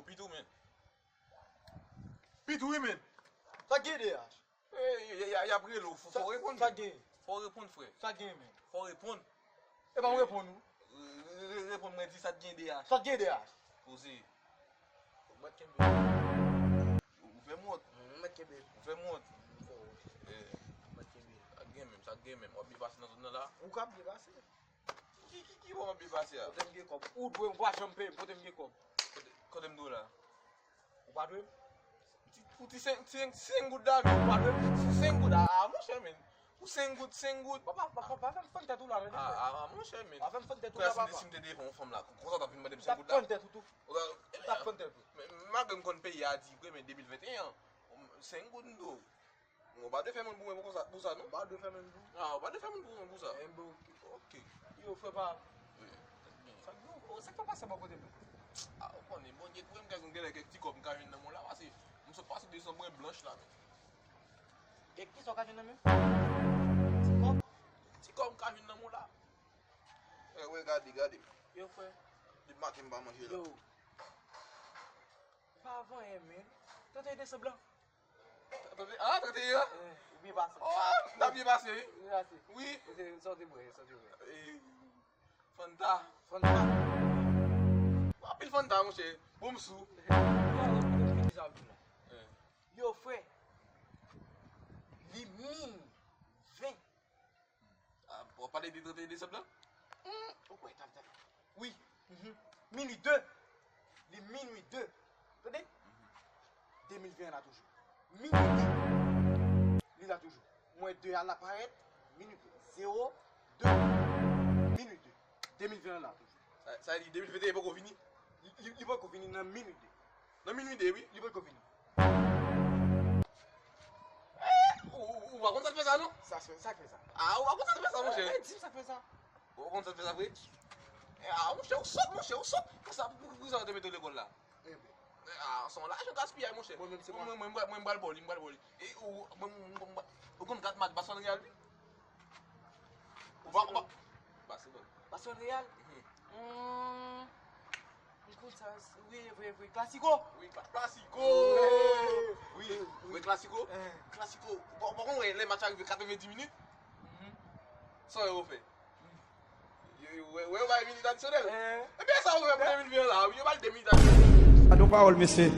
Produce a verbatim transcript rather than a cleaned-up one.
Pitou, men. Pitou, wi, men. Sa k gen D H? Eh, y, y, y, y ap rele w, fò, fò w reponn. Sa k gen? Fò w reponn, frè. Sa k gen, men? Fò w reponn. E pa m reponn ou. Re-, re-, re-, reponn mwen, di sa k gen D H. Sa k gen D H? Poze. Ou mèt kenbe. Ou fè m wont. Ou mèt kenbe. Ou fè m wont. Ou fè wont. Eh. Ou mèt kenbe. Sa k gen menm, sa k gen menm. W ap byen pase nan zòn nan la? Ou ka byen pase. Ki, ki, ki bò m ap byen pase a? Kote m gen kòb. Ou dwe, ou pa janm peye m, kote m gen kòb. Kote, kote m dwe w la? Ou pa dwe m? Ti, pou ti senk, senk, senk goud la, men ou pa dwe m? Ti senk goud, a, a, monchè, men. Pou senk goud, senk goud. Pa, pa, pa, pa, pa fè m fann tèt ou la, tande. A, a, a, monchè, men. Pa fè m fann tèt ou la, papa. Kounya si m te, si m te devan yon fanm la, konsa w t ap vin mande m senk goud la? M t ap fann tèt ou tou. M t ap fann tèt ou. Men, malgre m konn peyi a di vre, men de mil venteyen an, senk goud m dwe w. Ou pa dwe fèmen l pou mwen pou konsa, pou sa, non? Ou pa dwe fèmen l pou. A, ou pa dwe fèmen l pou mwen pou sa. Enben, oke. Oke. Yo, frè pa. Wi. Sa k gen, sa k fè pase bò kote m? A, ou konnen, Bondye kouvri m, kèk, m gen lè kèk ti kòb m ka jwenn nan men w la, pase m sot pase desanm blanch la, men. Kèk kisa w ka jwenn nan men m? Ti kòb? Ti kòb m ka jwenn nan men w la. Eh, wè, gade, gade. Yo, frè. Depi maten m pa manje la. Yo. Pa vanyen, men. Trannteyen desanm lan. Trannteyen, a, trannteyen an? Eh, ou byen pase. Oh, n ap byen pase, wi. Byen pase. Wi. Ou te, sa w te bwè, sa w te bwè? Eh, Fanta. Fanta. Anpil Fanta, monchè. Bon, m sou. Yo, frè. Li min ven. A, w ap pale de trannteyen desanm lan? Hmm, ou kwè, tann, tann. Wi. Mhm. Minui de. Li minui de. Tande? De mil ven an la toujou. Minui de. Li la toujou. Mwen de a la parèt. Minui de. Zewo, de. Minui de. De mil ven an la toujou. Sa, sa vle di de mil venteyen poko vini? Li, li, li poko vini nan minui de. Nan minui de, wi. Li poko vini. Eh, ou, ou, ou pa konn sa k fè sa, non? Sa k fè, sa k fè sa? A, ou pa konn sa k fè sa, monchè? Eh, eh, di m sa k fè sa. Ou pa konn sa k fè sa vre? Eh, a, monchè, ou sòt, monchè, ou sòt. Pou sa, pou, pou, pou sa yo te mete w lekòl la? Enben. Eh, a, se yon lajan gaspiyay, monchè. Mwen menm, se mwen, mwen, mwen, mwen, mwen pral ba w li, mwen pral ba w li. E, ou, mwen, mwen, mwen, mwen, ou konn kat match Barcelone Real, wi? Ou pa, ou pa. Barcelone. Barcelone Real? Mhm. Hmm. M konn sa, wi, vre, vre. Klasiko! Wi, kla-, klasiko! Wi, wi, wi, klasiko. Eh. Klasiko. Bon, bon, wè, lè match a rive katrevenndis minit. Mhm. San ewo fè. Yo, yo, wè, wè, yo bay minit adisyonèl. Eh. Ebyen, sa yo fè pou de mil ven an la, wi, yo bay de minit adisyonèl. Gad yon pawòl, mesye.